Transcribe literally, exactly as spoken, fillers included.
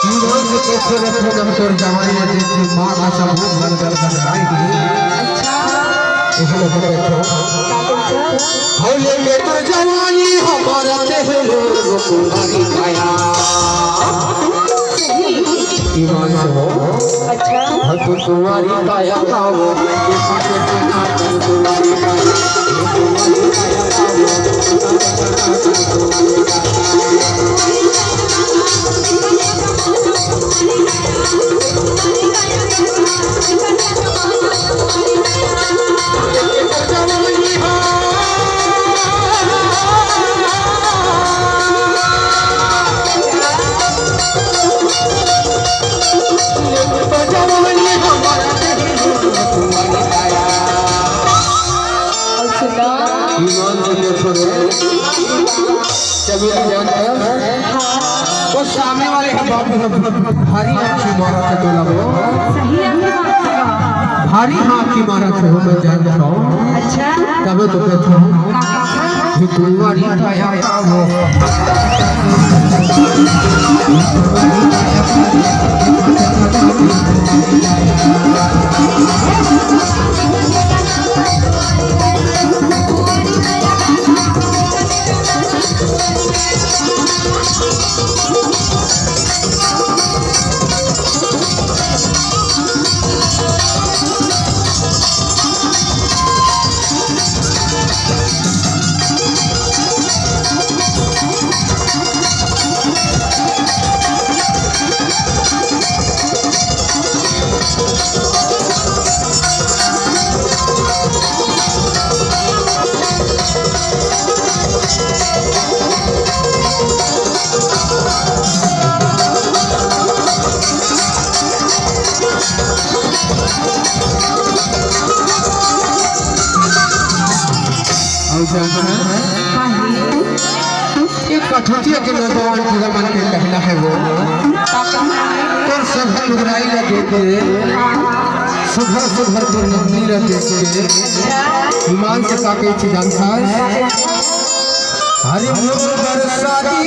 Hero से कैसे रखे हम तोर जवानी में देख के माँ का सबूत बन कर बन आई। अच्छा। ये हेलो, हेलो, हेलो। का बोलते हो? हो लेके तोर जवानी हमारा ते हेलो कुंवारी काया। ईमान से हो। अच्छा। हो तू कुंवारी काया का हो। और सुना। ईमान से देखो रे। चमेली जान है। हाँ। वो सामने वाले हम बाबू हम भारी आँखी मारा थे तोला वो। सही है आपकी बात। भारी आँखी मारा थे वो मैं जान जाऊँ। अच्छा। तबे तो कहता हूँ। ये कुंवारी काया का वो। और जानता है? हाँ जी। ये कठौतिया के नौजवान पूरा मन के कहना है वो। तो सब लुगराई लगे थे। सुघर सुघर तो नंदी रहते थे। ईमान से का कही थी जानता है? हरे मोर बरसाती